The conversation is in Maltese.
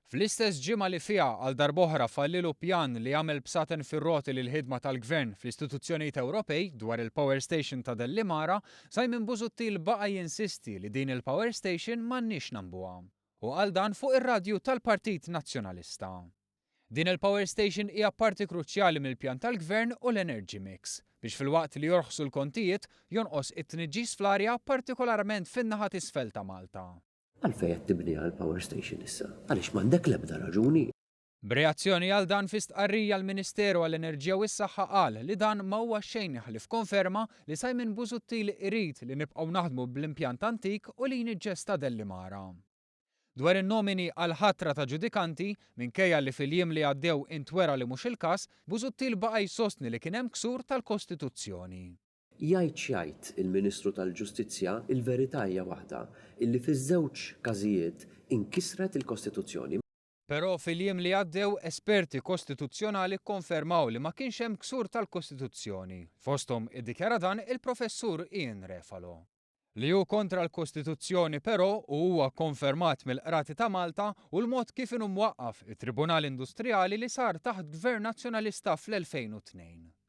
Fl-istess ġimgħa li fiha għal darb'oħra fallilu pjan li jagħmel bsaten fir-roti lill-ħidma tal-Gvern fl-istituzzjonijiet Ewropej dwar il-power station ta' Dellimara, Simon Busuttil baqa' jinsisti li din il-power station m'għandniex nagħmbuha. Hu qal dan fuq ir-radju tal-Partit Nazzjonalista. Din il-power station hija parti kruċjali mill-pjan tal-Gvern u l-energy mix, biex filwaqt li jorħsu l-kontijiet, jonqos it-tniġġis fl-arja partikolarment fin-naħa t'isfel ta' Malta. Għalfejn qed tibniha l-power station issa? Għaliex m'għandek l-ebda raġuni. B'reazzjoni għal dan fi stqarrija l-Ministeru għall-Enerġija u s-Saħħa qal li dan ma huwa xejn ħlief konferma li Simon Busuttil irid li nibqgħu naħdmu bl-impjant antik u li jniġġes ta' Dellimara. Dwar in-nomini għall-ħatra ta' ġudikanti, minkejja li fil-jiem li għaddew intwera li mhux il-każ, Busuttil baqa' jsostni li kien hemm ksur tal-Kostituzzjoni. Jgħid x'jgħid il-Ministru tal-Ġustizzja, il-verità hija waħda, illi fiż-żewġ każijiet inkisret il-Kostituzzjoni. Però fil-jiem li għaddew esperti kostituzzjonali kkonfermaw li ma kienx hemm ksur tal-Kostituzzjoni. Fosthom iddikjara dan il-Professur Ian Refalo. Li hu kontra l-Kostituzzjoni però u huwa kkonfermat mill-Qrati ta' Malta hu l-mod kif inhu mwaqqaf it-Tribunal Industrijali li sar taħt Gvern Nazzjonalista fl-2002.